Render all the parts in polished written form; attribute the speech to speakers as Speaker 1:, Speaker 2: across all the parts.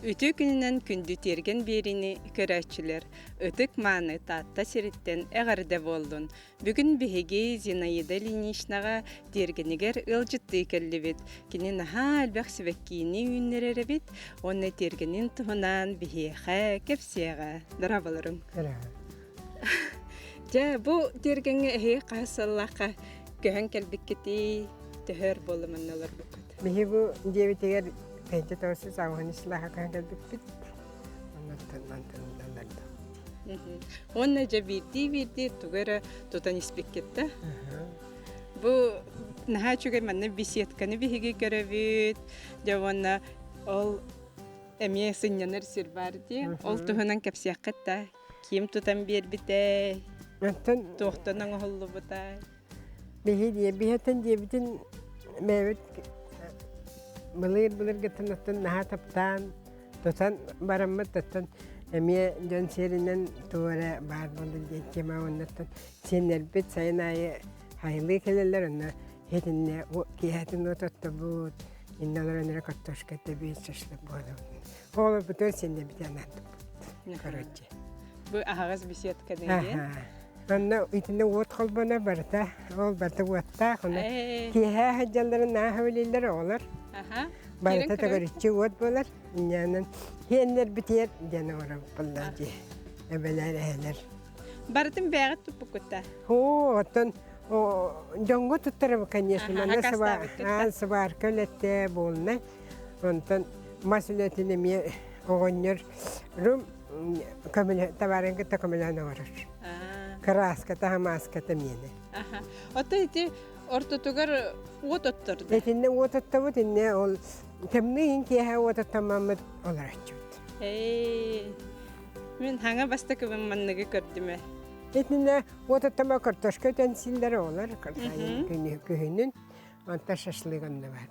Speaker 1: Үтүө күнүнэн күндү тиэргэн биэриини көрөөччүлэр, ытык-мааны Таатта сириттэн эҕэрдэ буоллун! Бүгүн биһиги Зинаида Ильиничнаҕа тиэргэнигэр ыалдьыттыы кэллибит. Кини наһаа элбэх сибэккиини үүннэрэр эбит уонна тиэргэнин туһунан биһиэхэ кэпсиэҕэ. Дорооболоруҥ! Дьэ, бу тиэргэҥҥэ эһиги хаһыс сыллаахха көһөн кэлбиккитий? Төһө өр буолла манна олорбуккут?
Speaker 2: Биһи бу дьиэбитигэр пенсия тоҕус саҥаһын сылааһа көһөн кэлбиппит. Оннуттан мантан ылларда.
Speaker 1: Уонна дьэ биирдии-биирдии тугу эрэ тутан испиккит да? Бу наһаа үчүгэй манна беседканы биһиги көрөбүт. Дьэ уонна ол эмиэ сынньанар сир баар дии. Ол туһунан кэпсиэххит да? Ким тутан биэрбитэй?
Speaker 2: Оттон
Speaker 1: Туохтан оҥоһуллубутай?
Speaker 2: Биһи диэ биһэтин диэбитин бэйэбит былыр-былыргыттан оттон наһаа таптаан тутан бараммыт оттон эмиэ дьон сиэринэн тугу эрэ баар буоллун диэн тема уоннаттан сиэннэрбит сайын аайы хайылыы кэлэллэр онно иһитиннэ киэһэтин уот оттобут иннэ олорон эрэ картошка тэбиит шашлык буолабыт оҕолорбутугар сиэннэрбит анаан туппут короче
Speaker 1: Бу аһаҕас беседканы диэн.
Speaker 2: Онно итиннэ уот холбоно барыта, ол барыта уоттаах. Онно киэһээ сылдьалларын ааһа билиллэр оҕолор. Барыта төгүрүччү уот буолар. Инньээнэн хиэннэрбитиэр диэн оҥоробуппуллар дии. Эбэлэр, эһэлэр.
Speaker 1: Барытын бэйэҕит туппуккут да?
Speaker 2: Оо, оттон дьоҥҥо туттарабы, конечно. Манна сыбаарка үлэтэ буолна. Онтон мас үлэтин эмиэ оҕонньор рум табаарын кытта көмөлөөн оҥорор. Кырааската, хамааската миэнэ.
Speaker 1: Оттон ити ортотугар уот отторду.
Speaker 2: Итиннэ уот оттобут, иннэ ол тымныы иһин киэһэ уот оттоммаммыт олороччубут.
Speaker 1: Эй, мин хаҥа бастакыбын манныгы көрдүм ээ.
Speaker 2: Итиннэ уот оттомо картошка өтөн силлэр оҕолор күһүнүн, онтон шашлык онно баар.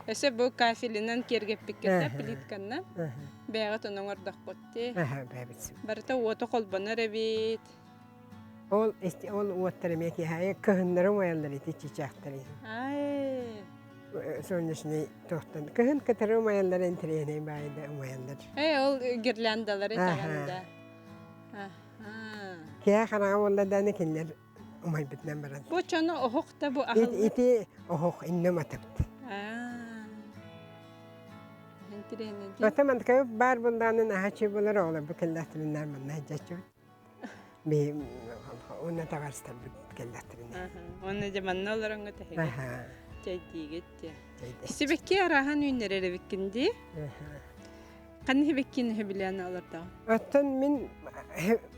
Speaker 1: Өссө бу кафелинэн киэргэппиккит плитканнан бэйэҕит ону оҥордоххут дии. Барыта уоту холбонор эбит.
Speaker 2: Ол ол уоттар эмиэ киһи кыһыннары умайаллар ити чичаахтары.
Speaker 1: Ай.
Speaker 2: Солнечный тохтон. Кыһын кытары умайаллар интэриэһинэй баайда умайаллар.
Speaker 1: Э ол гирляндалары таҕан да.
Speaker 2: Киһи хараҥа буолла дааны кинилэр умайбытынан баран.
Speaker 1: Бу чоно оһох да бу аһыллар.
Speaker 2: Ити оһох иннэ матыпт. Ата мантка баар булдаанын аһачы булар оҕолор бу кэллэхтэринээр манна дьаччыбыт. Би уонна таҕарстарбыт кэллэхтэринэ.
Speaker 1: Уонна дьэ манна олороҥҥо тэһигэ. Чэйдиигит дии. Сибэкки арааһын үүннэрэр эбиккин дии. Ханна хибэккин сөбүлээн олордоҕун?
Speaker 2: Оттон мин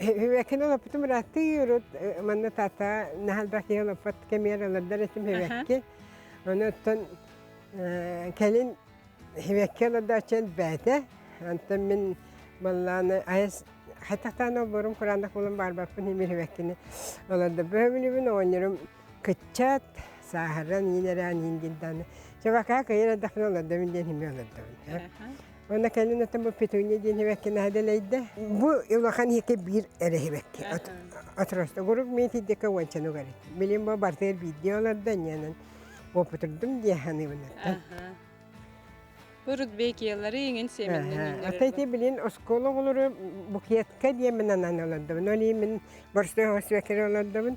Speaker 2: хибэккин олоппутум ырааттыы урут манна таата наһалбах киһи олоппот кэмигэр олордор этим хибэкки. Ону оттон кэлин хибэкки олордооччу элбээтэ. Онтон мин баллааны айас хайтахтаан олборум кураанах буолан баарбаппын химир хибэккини олордо. Бөһөбүлүбүн оҕонньорум кыччат сааһыран иин эрээн иин диэн Чабакаа кыйын эрдэхпинэ олордобун диэн химир олордобун. Уонна кэлин оттон бу петуния диэн сибэкки наһаделэйдэ. Бу улахан иһикке биир эрэ сибэкки. Отроста гурук мин тиддекке уончаны угарит. Билин бу бартыгар биирдии олордо инньэнэн уопутурдум диye саныыбын оттон.
Speaker 1: Бу рудбекиялары иҥин сиэмэннэн үүннэрэр.
Speaker 2: Ата ити билин оскуола оҕолору букетка диэмин анан олордобун. Ол иһин борстой хосвекери олордобун.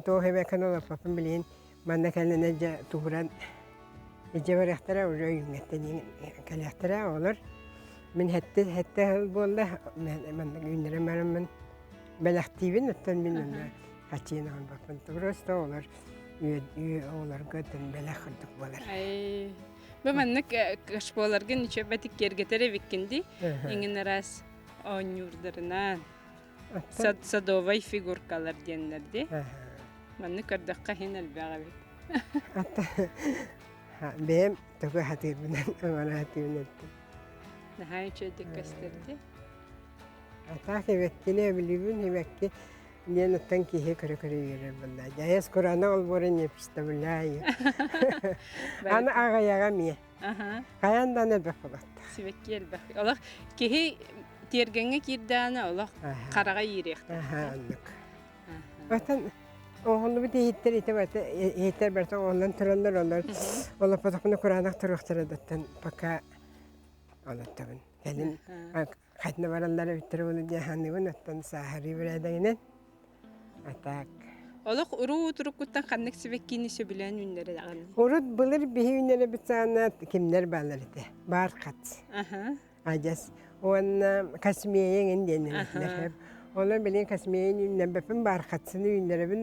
Speaker 2: Туох эбэкэн олорпоппун билин Манна кэлэн дьэ туһуран илдьэ барыахтара, уже үүҥҥэттэн кэлиэхтэрэ оҕолор. Мин сэттэ сэттэ сыл буолла манна үүннэрэн бараммын бэлэхтиибин, оттон мин онно хаччыйан оҥорбоппун. Просто оҕолор оҕолорго оттон бэлэх курдук буолар.
Speaker 1: Бу маннык кашполаргын ничего киэргэтэр эбиккин дии. Иҥин араас оонньуурдарынан. Садовай фигуркалар диэннэр дии. Манны көрдөххө иһин элбэх эбит.
Speaker 2: Бэйэм тугу хатыырбынан оҥоро хатыырбын эттим.
Speaker 1: Наһаа үчүгэйдик көстөр дии.
Speaker 2: Атаах эбэккини эбилибин эбэкки диэн оттон киһи көрө-көрө үөрэр буолла. Дьайас курана олбуора не представляю. Аны аҕайаҕа эмиэ. Хайаан даҕаны элбэх буолуохтаах.
Speaker 1: Сибэкки элбэх. Олох киһи тиэргэҥҥэ киирдэҕинэ олох хараҕа иириэхтээх.
Speaker 2: Оннук. Оттон оҕоллубут иһиттэр ити барыта иһиттэр барыта оҕоллон тураллар олор олоппотохпуна кураанах туруохтара даттан пока. Олоттобун. Кэлин хатна бараллара бүттэр буолу диэн саныыбын, оттон сааһырыы бэрээдэгинэн. А так.
Speaker 1: Олох уруу туруккуттан ханнык сибэккини сөбүлээн үүннэрэ даҕаны?
Speaker 2: Урут былыр биһи үүннэрэбит саҕана кимнэр баалар этэ? Баархат.
Speaker 1: Аха.
Speaker 2: Адьас. Уонна космея эҥин диэн этилэр. Онон билигин космеяны үүннэрбэппин, баархатсыны үүннэрэбин,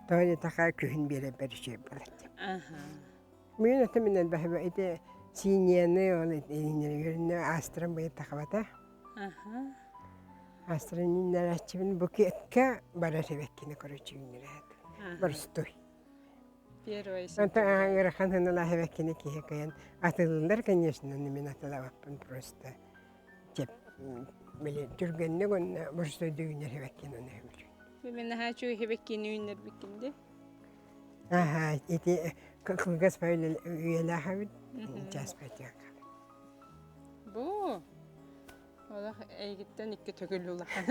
Speaker 2: тоҕо диэтэххэ күһүн биэрэрбэр үчүгэй буолар диэн.
Speaker 1: Аха.
Speaker 2: Мин это мин элбэхи ити синьяны ол иннилэринэ астыран быйыл тахабата.
Speaker 1: Аха.
Speaker 2: Астыран иннэрээччибин букетка барар эбэккини короче үүннэрээт. Боростуой.
Speaker 1: Первое
Speaker 2: Онтон ыарахан хыналаах эбэккини киһи кыйан атылылар, конечно, но мин атылабаппын просто теп били түргэнник онно боростуойду үүнэр эбэккин оны өбүлүн.
Speaker 1: Мен наһаа үчүгэй эбэккини үүннэрбиккин де.
Speaker 2: Аха, ити кылгас үйэлээх эбит, час пятьяк.
Speaker 1: Бу олох эйгиттэн икки төгүл улахан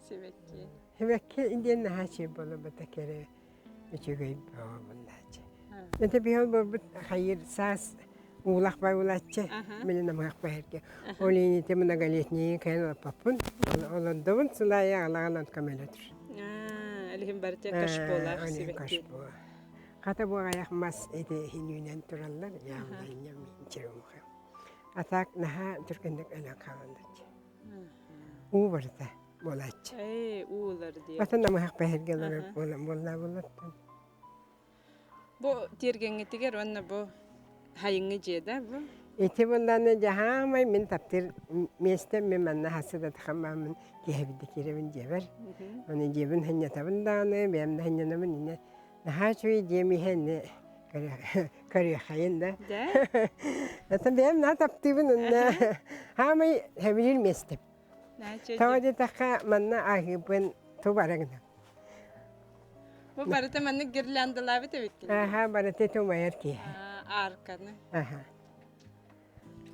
Speaker 1: сибэкки.
Speaker 2: Сибэкки диэн наһаа үчүгэй буолбута кэрэ үчүгэй буоллааччы. Это биһол буолбут хайыр саас уулах бай улааччы, мин намыһах баһырга. Ол инити многолетний кайын олоппоппун, олордобун сылайа аҕалаҕын көмөлөтүр.
Speaker 1: Элиһин барыта кашполаах сибэкки.
Speaker 2: Хата бу аҕайах мас ити иһин үүнэн тураллар, яамлайням черемуха. А так наһаа түргэнник өлөн хаалаллар. Уу барыта буолааччы.
Speaker 1: Ээ, уулар диye.
Speaker 2: Атын намыһах бэһиргэ олорор буолан буолла буоллаттан.
Speaker 1: Бу тиэргэҥҥитигэр уонна бу хайыҥҥы дьиэ да бу?
Speaker 2: Ити буоллааны дьаһаамай мин таптыыр миэстэм мин манна хассы да тахамааммын киһэбидди киирэбин дьиэбэр. Аны дьиэбин ханньатабын даҕаны, бэйэм да ханньанабын инэ наһаа үчүгэй дьиэм иһэ ини көрүөххэйин да. Это бэйэм наһаа таптыыбын онно хаамай хэбилиир миэстэм. Тоҕо диэтэххэ манна аһыыбын тубара гынан.
Speaker 1: Бу барыта маннык гирляндалаабыт эбиккин.
Speaker 2: Аха, барыта тумайар киһи.
Speaker 1: Арканы.
Speaker 2: Аха.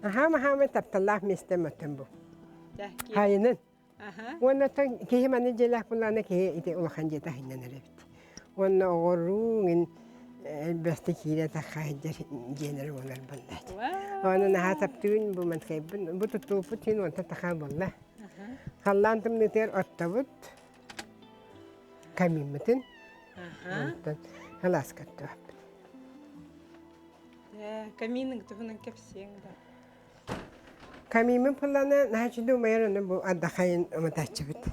Speaker 2: Аха, махамы тапталлаах миэстэм оттон бу. Хайынын. Уонна оттон киһи маны дьиэлээх буллаҕына киһи ити улахан дьиэтэ аһыннанар эбит. Уонна оҕоруу иҥин элбэхтик киирэ тахха сылдьар дьиэлэр буолар буоллааччы. Онон наһаа таптыыбын бу манкайбын. Бу туттубуппут син онтон тахаа буолла. Халлаан тымныытыгар оттобут камиммытын. Онтон халааска оттубаппыт.
Speaker 1: Каминың туһунан кэпсиэҥ да.
Speaker 2: Камимын пыллана наһаа үчүгэй умайар ону бу ардахайын уматааччыбыт.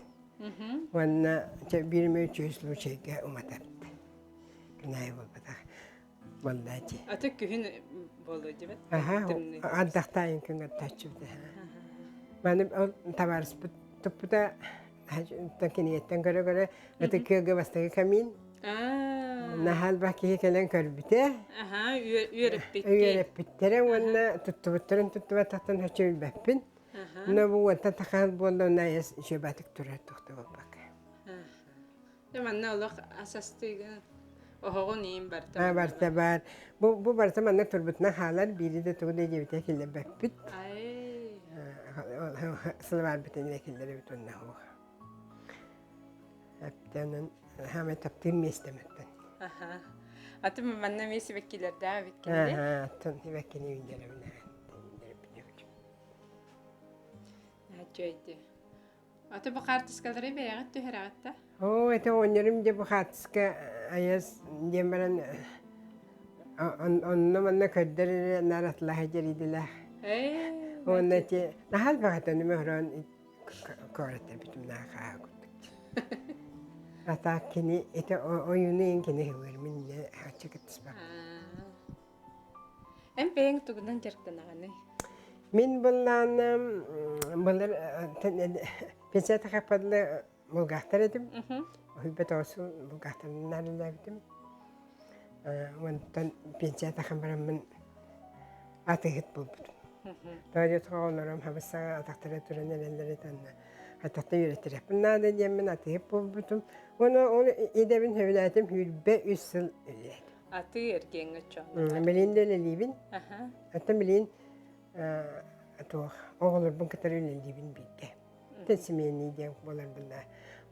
Speaker 2: Уонна биир эмэ үчүгэй случайга уматабыт. Күнай буолбатах. Буоллаачы.
Speaker 1: Аты күһүн буолуо дибет.
Speaker 2: Аха, ардахтаайын күн аттааччыбыт. Маны ол табаарыспыт туппута кинигеттен көрө-көрө ытык күөлгэ бастакы камин Наһаа киһи кэлэн көрбүтэ.
Speaker 1: Аха, үөрэппикки.
Speaker 2: Үөрэппиттэрэ уонна туттубуттарын туттубатахтан хочу билбэппин. Но бу уонтан тахаал буолла онно айас үчүгэйбатык турар тухта буолбакка.
Speaker 1: Дьэ манна олох асастыыгын оһоҕун иин барыта.
Speaker 2: А барыта баар. Бу бу барыта манна турбутунан хаалар биири да тугу да диэбитэ киллэрбэппит.
Speaker 1: Ай.
Speaker 2: Сылыбаарбытын эрэ киллэрэбит уонна оһох. Эптэнэн хаамай таптыыр миэстэм эттэн.
Speaker 1: Аха. Аты манна эмиэ сибэккилэрдээх эбиккин дии.
Speaker 2: Аха, аттан сибэккини үүннэрэбин
Speaker 1: Үчүгэйди. Аты бу хаартыскалары бэйэҕит түһэрэҕит да?
Speaker 2: Оо, это оонньорум дьэ бу хаартыска айас диэн баран онно манна көрдөр эрэ наар атлаһа дьэрийдилээх.
Speaker 1: Ээ,
Speaker 2: Уонна ити наһаа элбэх этэ мөһөрөөн Куораттар бүтүмнээх хаа курдук. А так кини ити ойууну иин кини хылыр мин хаччы кыттыспап.
Speaker 1: Эн бэйэҥ тугунан дьарыктанаҕыный?
Speaker 2: Мин быллааным былыр пенсия хаппадлы булгахтар этим. Уһуйбат оҕусу булгахтарынан үлээбитим. Онтон пенсия тахам бараммын атыыһыт буолбутум. Тоҕо оҕолорум хабыс-саҥа атахтара туран эрэллэрэ танна атахта үөрэтирэхпин наада диэммин атыыһыт буолбутум. Уонна ол идэбин сөбүлээтим 23 сыл үлэлээтим.
Speaker 1: Атыы эргиэҥҥэ оччоҕуна.
Speaker 2: Билин да үлэлиибин. Оттон билин туох оҕолорбун кытары үлэлиибин бииргэ. Тэн семейный диэн буоларбын да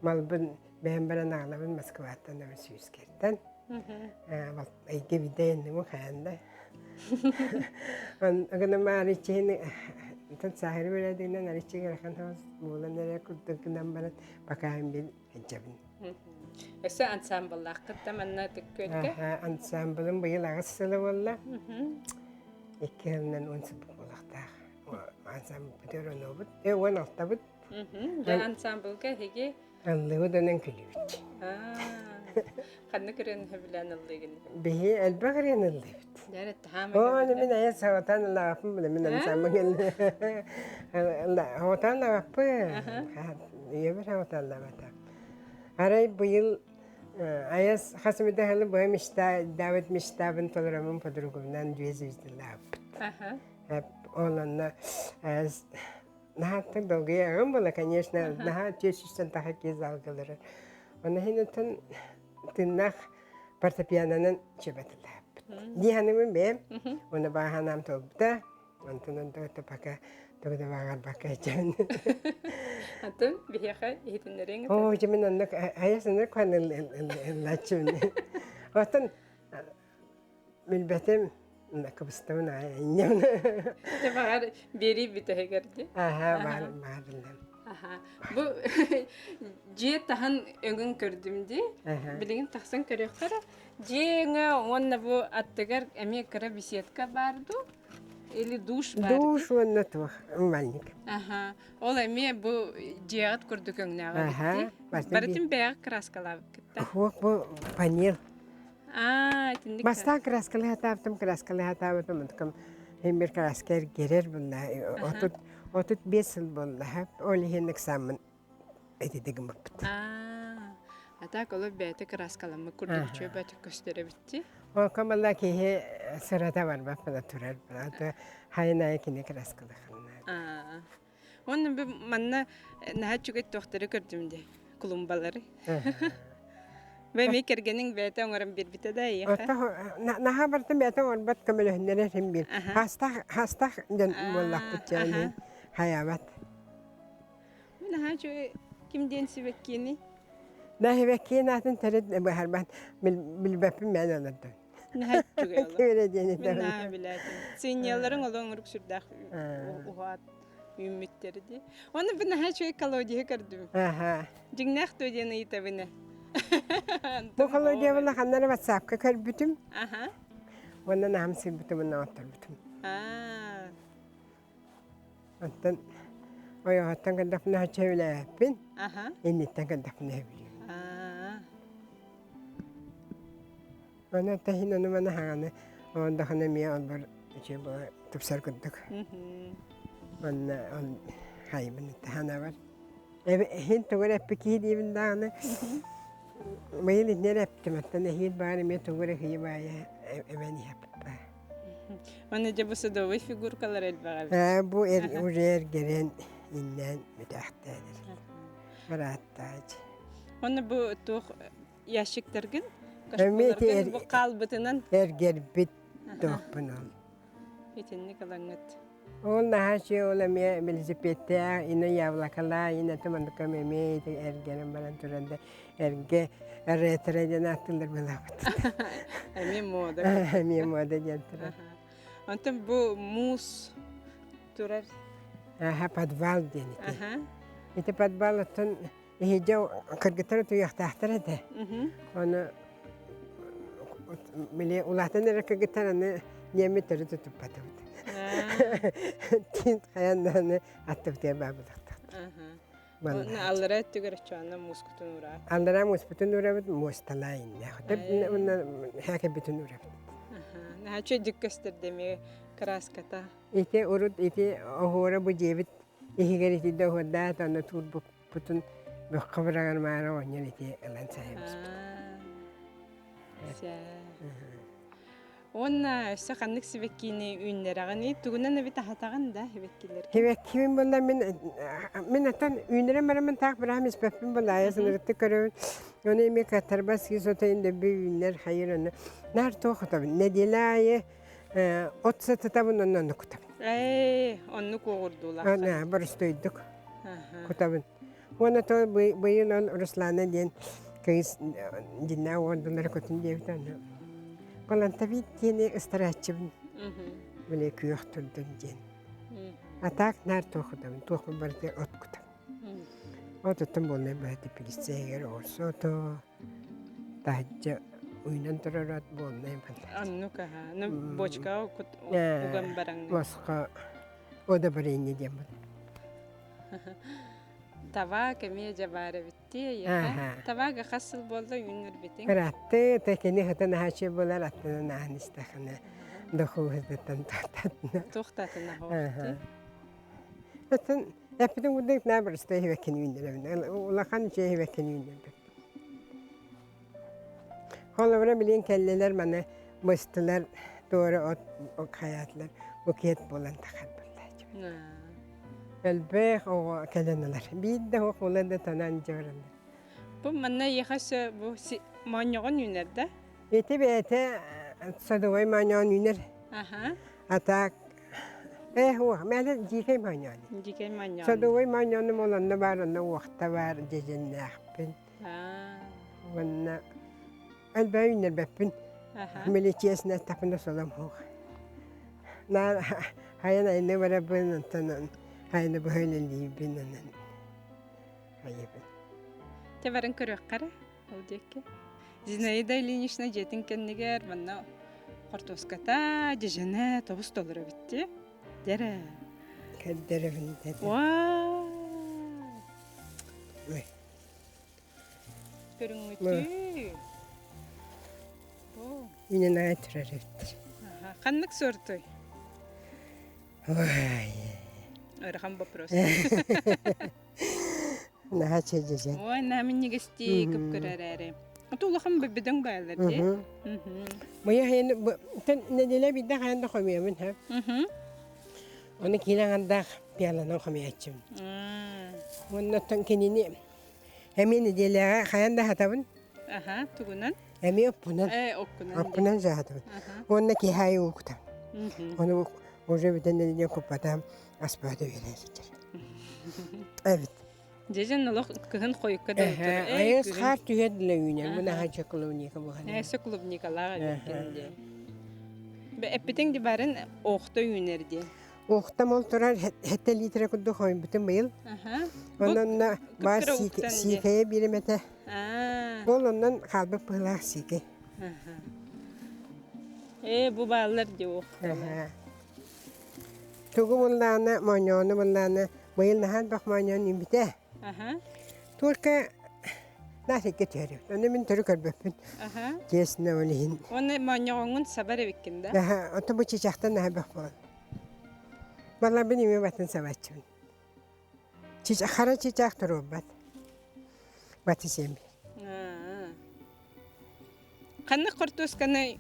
Speaker 2: малбын бэйэм баран аҕалабын Москваттан Новосибирскайтан. Эйгэ бидэ эннему хайанда. Гына аричиһин тан саһыры бэрээдигинэн аричи ыарахан буолан эрэ курдук гынан баран пока бил илдьэбин.
Speaker 1: Өссө ансамбллааххыт да манна Ытык Күөлгэ?
Speaker 2: Ансамблым быйыл аҕыс сыла буолла. Икки сылынан 10 сыл буолуохтаах. Ансамблбыт өрөнөбүт, 16-быт.
Speaker 1: Дьэ ансамблга эһиги
Speaker 2: Ыллыыбыт онон күлүбүт.
Speaker 1: Ханнык ырыаны сөбүлээн ыллыыгын?
Speaker 2: Биһи элбэх ырыаны ыллыыбыт. Оо, мин айан саҕатан ыллаабаппын билэ мин ансамблга Оҕотон ыллаабаппын. Ийэбэр оҕотон ыллаабата. Арай быйыл айас хас эмит сылы быһа мечта, давид мечтабын толороммун подругумнаан две звезды ыллаабыппыт. Ол онно Наһааттан долгуйаҕым буола, конечно, наһаа 400 таха киһи залга олорор. Онно иһин тыыннаах фортепианонан чөбөтүлээппит. Дии саныыбын бэйэм. Уонна бааһанаам туолбута. Онтон онто пока тугу да бааҕарбакка эчэбин.
Speaker 1: Атын биһиэхэ иһитиннэриэҥ этэ.
Speaker 2: Оо, дьэ мин оннук айас оннук ыллааччыбын. Оттон Билбэтим, кыбыстабын аайы инньэм.
Speaker 1: Дьэ баҕар биэрии бүтэһигэр дии.
Speaker 2: Аха, баар баар биллэм.
Speaker 1: Аха. Бу дьиэ таһын өҥүн көрдүм дии. Билигин тахсан көрүөххэ эрэ. Дьиэ өҥө уонна бу аттыгар эмиэ кыра беседка баар дуу? Или душ баар
Speaker 2: Душ уонна туох, умальник.
Speaker 1: Аха. Ол эмиэ бу дьиэҕит курдук өҥнөөх эбит дии. Барытын бэйэҕит краскалаабыккыт да?
Speaker 2: Суох, бу панель.
Speaker 1: Аа, итинник.
Speaker 2: Бастаан краскалыы сатаабытым, краскалыы сатаабытым, онтукам иһин бир краска эргэрэр буолла. 35 сыл буолла. Ол иһин ыксааммын итити гыммыппыт.
Speaker 1: Аа, а так олор бэйэтэ краскаламмыт курдук үчүгэй бөтө көстөр эбитти.
Speaker 2: Онко мала киһи сырата барбат була турар. Ата хайын айы кини краскалахынна.
Speaker 1: Аа. Уонна бу манна наһаа үчүгэй туохтары көрдүм дии, клумбалары. Бу эмиэ кэргэниҥ бэйэтэ оҥорон биэрбитэ да эйиэхэ?
Speaker 2: Наһаа барытын бэйэтэ оҥорбот көмөлөһүннэрэр иһин биир. Хастах хастах дьон буоллахпыт дьэ хайаабат.
Speaker 1: Бу наһаа үчүгэй ким диэн сибэккиний?
Speaker 2: Да сибэккиин аатын төрүт быһарбат билбэппин мен олордум.
Speaker 1: Наһаа үчүгэй олох.
Speaker 2: Киирэ диэн
Speaker 1: Мин наһаа билээтим. Цинняларыҥ олох оҥорук сүрдээх уһаат үүммүттэр дии. Оны бу наһаа үчүгэй колодиһы көрдүм.
Speaker 2: Аха.
Speaker 1: Дьиҥнээх дуо диэн ыйытабын ээ.
Speaker 2: Бу колодиябын ханна эрэ ватсапка көрбүтүм.
Speaker 1: Аха.
Speaker 2: Уонна наһам сыйбытым уонна отторбутум.
Speaker 1: Аа.
Speaker 2: Онтон ойоҕоттон көрдөхпүнэ сөбүлээбэппин.
Speaker 1: Аха.
Speaker 2: Инниттэн көрдөхпүнэ сөбүлүүбүн.
Speaker 1: Аа.
Speaker 2: Аны таһин ону маны хаҕаны ондохуна эмиэ олбор үчүгэй буола тупсар курдук. Онно ол хайбын таһанабар. Эһин тугу эрэ эппит киһи диибин даҕаны быйыл итини эрэ эптим оттон эһиил баар эмиэ тугу эрэ киһи баайа эбэн иһэппит баа.
Speaker 1: Уонна дьэ бу садовый фигуркалар элбэх эбит.
Speaker 2: Бу уже эргэрэн иннээн бүтээхтээнэр. Бырааттааж.
Speaker 1: Уонна бу туох ящиктаргын
Speaker 2: Эмиэ
Speaker 1: кашполаргын бу хаалбытынан
Speaker 2: эргэрбит туохпун ол.
Speaker 1: Итинник ылаҥҥыт.
Speaker 2: Ол наһаа үчүгэй ол эмиэ велосипедтээх, ина яблокалаа, ина тумандыкам эмиэ ити эргэрэн баран туран да эргэ ретро диэн ааттыыллар буолаабыт.
Speaker 1: Эмиэ мода.
Speaker 2: Эмиэ мода диэн турар.
Speaker 1: Онтон бу муус турар.
Speaker 2: Аха, подвал диэн ити. Ити подвал оттон Иһирдьэ кыргыттар утуйуохтаахтар этэ. Ону били улаатан эрэр кыргыттар аны диэммит төрүт тутуппатыбыт. Тиин хайан даҕаны аттыбытыгар баабылахтахтар.
Speaker 1: Уонна аллара өттүгэр оччоҕуна муускутун уураа.
Speaker 2: Аллараа мууспутун уурабыт, муосталаа иннээх. Уонна хээкэбитин уурабыт.
Speaker 1: Наһаа үчүгэйдик көстөр эмиэ краската.
Speaker 2: Ити урут ити оһуора бу дьиэбит иһигэр итиннэ оһуордаат онно туурбуппутун бөххө быраҕан маара оҕонньор ити ылан сайабыспыт.
Speaker 1: Уонна өссө ханнык сибэккиини үүннэрэҕиний? Тугунан эбит аһатаҕын да сибэккилэргин?
Speaker 2: Сибэккибин буолла мин мин оттон үүнэрэн бараммын таах быраам испэппин буолла айа сынырытты көрөбүн. Ону эмиэ каттарба сыыс ото индэбби үүннэр хайыр ону наар туох отобун нэдиэлэ аайы от сытытабын онно оннук кутабын.
Speaker 1: Ээ, оннук уоҕурдуулааххын.
Speaker 2: Ана, боростуойдук кутабын. Уонна то быйыл ол Руслана диэн кыыс дьиннээх уордулары көтүн диэбит аны. Балантабит диэни ыстарааччыбын. Били күөх турдун диэн. А так наар туох кутабын, туохпун барыта от кутабын. Отуттан буолнай быһа теплицэйигэр оҕурсу ото, таһырдьа уйунан турар от буолнай балла.
Speaker 1: Оннук аха. Ну, бочкаҕа уган бараҥ.
Speaker 2: Босхо удобрение диэн бу.
Speaker 1: Табаак эмиэ дьэ баар эбиттии эйиэхэ. Табаага хас сыл буолла үүннэрбитиҥ?
Speaker 2: Ыраатты, тэкини хытан аһааччы буолар аттынан ааһан истэххинэ дохуоһутуттан туохтатына.
Speaker 1: Туохтатына хоохти.
Speaker 2: Оттон эппитин курдук наа барыста иһибэккин үүннэрэбин. Улахан үчүгэй иһибэккин үүннэрбэппин. Холобура билигин кэллилэр маны быстылар, туора от хайаатылар, букет буолан тахар буоллааччы. Элбэх оҕо кэлэн ылар. Биир да оҕо улан да танан дьаралар.
Speaker 1: Бу манна эйиэхэ өссө бу моонньоҕон үүнэр да?
Speaker 2: Ити бэйэтэ садовай моонньоҕон үүнэр.
Speaker 1: Аха.
Speaker 2: А так э уох мээлэ дьиикэй моонньоон.
Speaker 1: Дьиикэй моонньоҕон.
Speaker 2: Садовай моонньооном ол онно баар, онно уохта баар, дьэдьэннээхпин. Уонна элбэҕи үүннэрбэппин. Милиция тапына солом суох. Наар хайан айны барабын, онтон хайаны быһа үлэлиибин, онон хайыбын.
Speaker 1: Те баран көрүөххэ эрэ, ол диэки. Зинаида Ильинична дьиэтин кэннигэр манна хортуоската, дьэдьэнэ тобус толору эбит Дэрэ.
Speaker 2: Көрдөрөбүн дэтэ.
Speaker 1: Вау! Көрүҥҥүтүй?
Speaker 2: Инен аҕай турар эбиттэр.
Speaker 1: Ханнык суортой?
Speaker 2: Ой.
Speaker 1: Ыарахан вопрос.
Speaker 2: Наһаа чэдьэжэн.
Speaker 1: Ой, наһаа минньигэстии кып-кыра эрээри. Ото улахан бөдөҥ баалар дии.
Speaker 2: Мыйа хайын нэдиэлэ биирдэ хайан да хомуйабын ха. Оны киилэ аҥардаах пиаланан хомуйааччыбын. Уонна оттон кинини Эмиэ нэдиэлэҕэ хайан да аһатабын.
Speaker 1: Аха, тугунан?
Speaker 2: Эмиэ оппунан.
Speaker 1: Э, оккунан.
Speaker 2: Оппунан аһатабын. Уонна киэһэ аайы уу кутабын. Ону уже бүтэн нэдиэлэ куппатам аспаата үөрэ сылдьар. Эбит.
Speaker 1: Дьэдьэн олох кыһын хойукка да утар.
Speaker 2: Айыс хаар түһэр дылы үүнэр. Бу наһаа дьэ клубника буолан.
Speaker 1: Эсэ клубникалаах эбиккин диэн. Эппитиҥ ди барын оохто үүнэр диэн.
Speaker 2: Уохтам ол турар 7 литра курдук хойбутум быйыл. Онон баар сиикэйэ биэрим этэ. Ол онон хаалбыт быһыылаах сиикэй.
Speaker 1: Ээ, бу бааллар дии уохталар.
Speaker 2: Тугу буллаана, моонньоону буллаана, быйыл наһаа элбэх моонньоон үүммүтэ. Только нафигга түһэрибит. Ону мин төрү көрбөппүн. Честно, ол иһин.
Speaker 1: Уонна моонньоҕоҥҥун сабар эбиккин да?
Speaker 2: Оттон бу чычахтан наһаа бөх буолан. Баларбын имэ батын сабааччыбын. Хара чычаах туруорбат. Баты сиэм биэр.
Speaker 1: Ханнык хортуосканы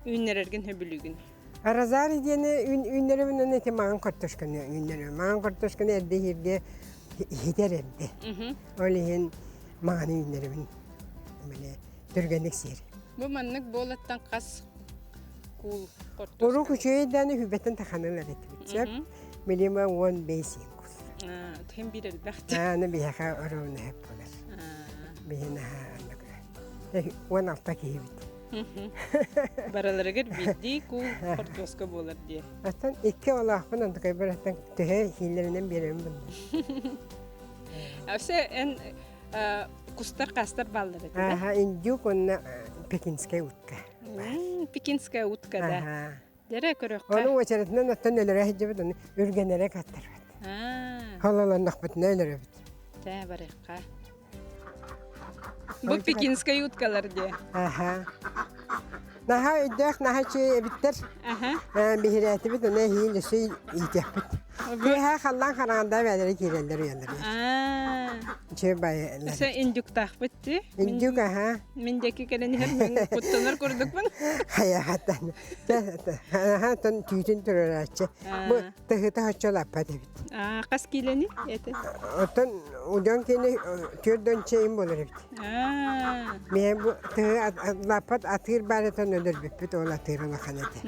Speaker 1: үүннэрэргин сөбүлүүгүн?
Speaker 2: Розарий диэни үүннэрэбин уонна ити маҥан картошканы үүннэрэбин. Маҥан картошканы эрдэ иһиргэ иһитэр эрдэ. Ол иһин маҥаны үүннэрэбин. Били түргэнник сиэр.
Speaker 1: Бу маннык буолаттан хас куул хортуоска?
Speaker 2: Урук үчүгэй дааны хүбэтин таханылар этибит. Сөп. Милима 15 сиэн кул.
Speaker 1: Тем бир элбэх.
Speaker 2: Аны биһиэхэ оруобуна сөп буолар. Биһи наһаа 16 киһибит.
Speaker 1: Бараларыгар биирдии куул хортуоска буолар диye.
Speaker 2: Оттон икки олоохпун онтукайбар оттон төһө хиилэринэн биэрэбин буллум.
Speaker 1: Өссө эн кустар хастар бааллар этэ да?
Speaker 2: Аха, индюк уонна пекинская утка.
Speaker 1: Пекинская утка да. Дэрэ көрөххө.
Speaker 2: Ону уочаратынан оттон өлөрө сылдьыбыт, ону үргэнэрэ каттарбат. Хололоннохпутуна өлөрөбүт.
Speaker 1: Тэ барыахха. Бу пекинская уткалар диye.
Speaker 2: Аха. Наһаа өйдөөх, наһаа үчүгэй эбиттэр.
Speaker 1: Аха.
Speaker 2: Биһирээтибит, аны эһиил өссө иитиэхпит. Киэһэ халлаан хараҥарда бээлэрэ киирэллэр уйаллар. Үчүгэй байылар.
Speaker 1: Өссө индюктаахпыт дии.
Speaker 2: Индюк, аха.
Speaker 1: Мин диэки кэлэн иһэр мин куттанар курдукпун.
Speaker 2: Хайаатан. Аха, тон түүтүн турарааччы. Бу тыһыта хоччо лаппат эбит.
Speaker 1: Хас киилэни это?
Speaker 2: Оттон удьон кини төрдөн чэйин болор эбит. Мен бу тыһы лаппат атыыр баарытан өлөрбүппүт, ол атыыр улахан этэ.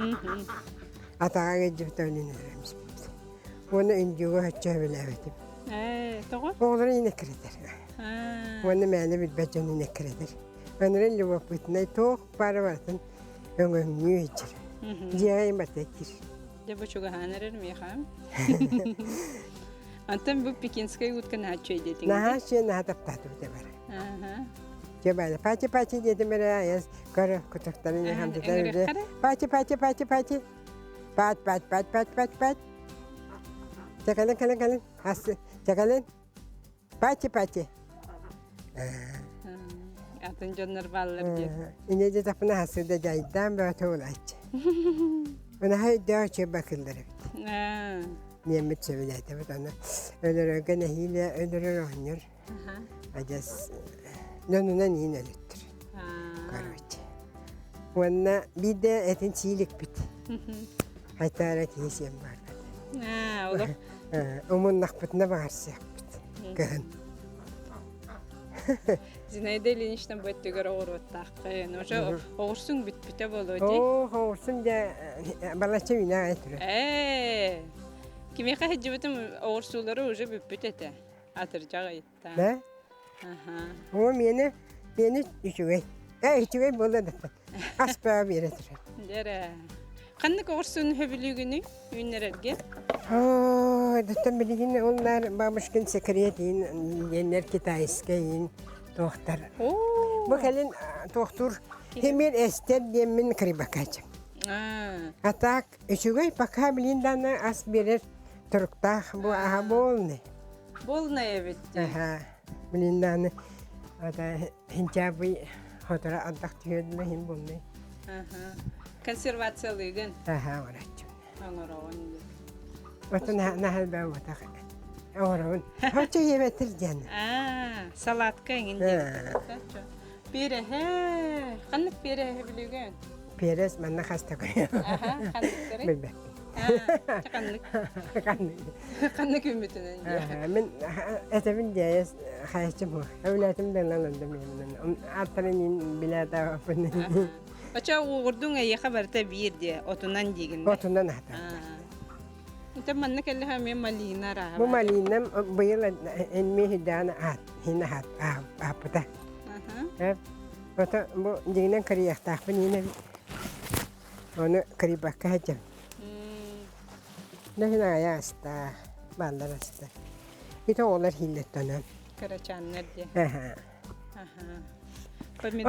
Speaker 2: Атаҕа кэлдьибит өнүн өлөрөмүспүт. Уонна индюга хоччо сөбүлээбитим.
Speaker 1: Ээ, тоҕо?
Speaker 2: Оҕолору инэккирэтэр. Уонна мээнэ билбэт дьон инэккирэтэр. Өнөрөн любопытнай туох баара барытын өҥөҥнүү иһдьэр. Дьиэҕэ барта кир.
Speaker 1: Дьэ бу чугаһаан эрэр миэхэ. Антон бу пекинскай утка наһаа үчүгэй
Speaker 2: Наһаа үчүгэй наһаа таптаатыбыт бар. Дьэ баайа пати пати диэтим эрэ айас көрө кутуктарын хамдытар пати пати пати пати пат пат пат пат пат пат Чакалын кэлин кэлин ас чакалын пати пати
Speaker 1: Атын дьоннор бааллар диэн.
Speaker 2: Инэ дьатапына хасыда дьайдаан бөҕөтө булааччы. Унаһа өйдөөх үчүгэй бакыллар эбит. Ниэммит сөбүлээтэбит аны өлөрөргө нэһиилэ өлөрөр оҕонньор адьас дьонунан иин өлүттэр. Короче. Уонна биирдэ этин сииликпит. Айтаара киһи сиэн барбыт.
Speaker 1: Олох.
Speaker 2: Умуннахпытына баҕарсыахпыт. Кыһын.
Speaker 1: Зинаида Ильинична бу өттүгэр оҕуруоттааххын. Уже оҕурсуҥ бүппүтэ буолуо дии.
Speaker 2: Оо, оҕурсум дьэ балачча үүнэ аҕай турар.
Speaker 1: Ээ, кимиэхэ сылдьыбытым оҕурсуулара уже бүппүт этэ. Атырдьах ыйытта.
Speaker 2: Да?
Speaker 1: Аха.
Speaker 2: Оо, миэнэ, миэнэ үчүгэй. Ээ, үчүгэй буолла да. Аспаа биэрэ турар.
Speaker 1: Дьэрэ. Ханнык оҕурсууну сөбүлүүгүнүй үүннэрэргэ?
Speaker 2: Оо, дыттан билигин оллар бабушкин секрет иин диэннэр китайскай иин туохтар. Бу кэлин туохтуур химир эстер диэммин кырыбакачым. А так үчүгэй пока билин даны ас берер туруктаах бу аха болны.
Speaker 1: Болный эбит.
Speaker 2: Аха. Билин даны ата хинчабый хотора антах түһүөдүлэ хин болный.
Speaker 1: Аха. Консервациялыгын.
Speaker 2: Аха, ораччым.
Speaker 1: Оҥороҕун диэн.
Speaker 2: Оттон наһаа элбэх оҥоробун. Оччо иэбэтир диэн.
Speaker 1: Аа, салатка эҥин диэн. Пиэрэһэ. Ханнык пиэрэһэ билигин?
Speaker 2: Пиэрэс манна хаста көрүө.
Speaker 1: Аха, ханныктары?
Speaker 2: Билбэппин.
Speaker 1: Аа, ханнык?
Speaker 2: Ханнык?
Speaker 1: Ханнык үмүтүнэн диэ.
Speaker 2: Мин этэбин диэйэс хайаччым хуо. Эвлэтим дэнэн мен. Аттарын билээта
Speaker 1: Очо уоҕурдуҥ эйиэхэ барыта биир диэ, отунан диигин да?
Speaker 2: Отунан аһатар.
Speaker 1: Ити манна кэллэхэ эмиэ малина арааһа
Speaker 2: Бу малинам быйыл эмиэ хидаан аат хин аһат ааппыта. Ото бу дьиҥинэн кырыйыахтаахпын иинэ ону кырыйбакка сылдьабын. Лэһин аайа аста, бааллар аста. Ити оҕолор хииллэттэнэн.
Speaker 1: Кырачааннар диэ.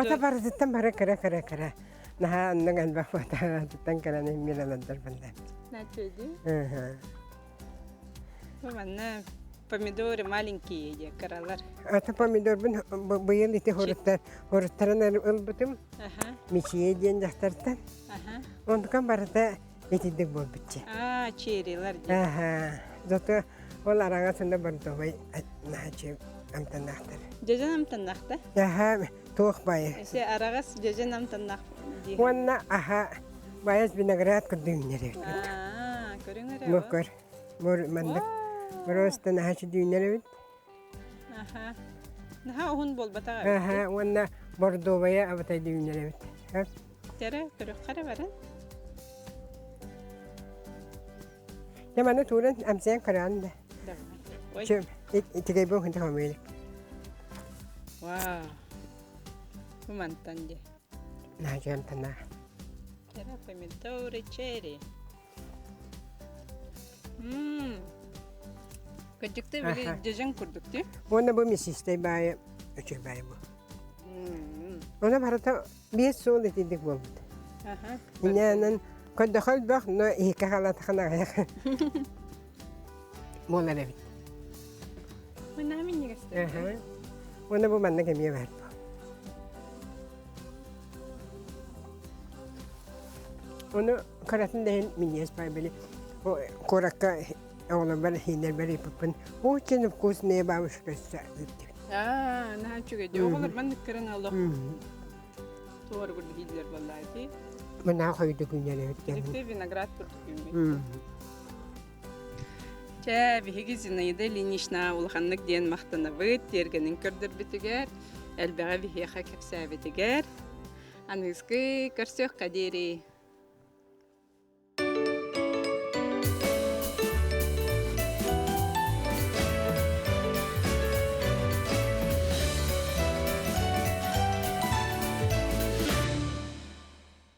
Speaker 2: Ото барытыттан бары кыра-кыра-кыра. Наһаа оннук элбэх фотоаппараттан кэлэн миланандар банда.
Speaker 1: Начеди. Манна помидоры маленькие диye кыралар.
Speaker 2: Ата помидорбун быйыл ити хоруттар хоруттаран ылбытым. Мичие диэн дьахтартан. Онтукан барыта итинник буолбутча.
Speaker 1: Аа, черилар диye.
Speaker 2: Аха. Зато ол араҥасында бордовой наһаа амтаннаахтар.
Speaker 1: Дьэдьэн амтаннаахта?
Speaker 2: Аха, туох байы.
Speaker 1: Эсе араҕас дьэдьэн амтаннаах дии.
Speaker 2: Уонна аха, байас виноград курдук үүнэр эбит.
Speaker 1: Аа, көрүҥ эрэ.
Speaker 2: Бу көр. Бу маннык. Просто наһаа үүнэр эбит.
Speaker 1: Аха. Наһаа уһун буолбатах эбит.
Speaker 2: Аха, уонна бордовая абатай үүнэр эбит.
Speaker 1: Терэ, көрүөххэ эрэ баран.
Speaker 2: Дьэ маны тууран амсайан көрөөн да.
Speaker 1: Ой.
Speaker 2: Итигэй бу хынта хомуйлик.
Speaker 1: Вау. Бу мантан дии.
Speaker 2: Наһаа тана.
Speaker 1: Era помидоры черри. Мм. Кырдьыкты били дьэдьэн курдук дии.
Speaker 2: Уонна бу мясистай баайы үчүгэй баайы бу. Она барыта биэс суол итинник буолбут. Иннэнэн көрдөхө элбэх, но иһиккэ халаатахына аҕыйах буолар эбит.
Speaker 1: Мына минньигэстэр.
Speaker 2: Уонна бу маннык эмиэ баар. Ону кыратын да иһин минньигэс баай били куоракка оҕолорбор иһииннэрбэр ыыппыппын очень вкусные бабушка
Speaker 1: Аа, наһаа үчүгэй. Оҕолор маннык көрөн олох туор курдук иилэр буоллаа дии.
Speaker 2: Мына хойду күннэр эбит
Speaker 1: Дьикти виноград курдук үүммүт. Чэ, биһиги Зинаида Ильинична улаханнык диэн махтанабыт, тиэргэнин көрдөрбүтүгэр, элбэҕи биһиэхэ кэпсээбитигэр. Аныгыскы көрсүөххэ диэри.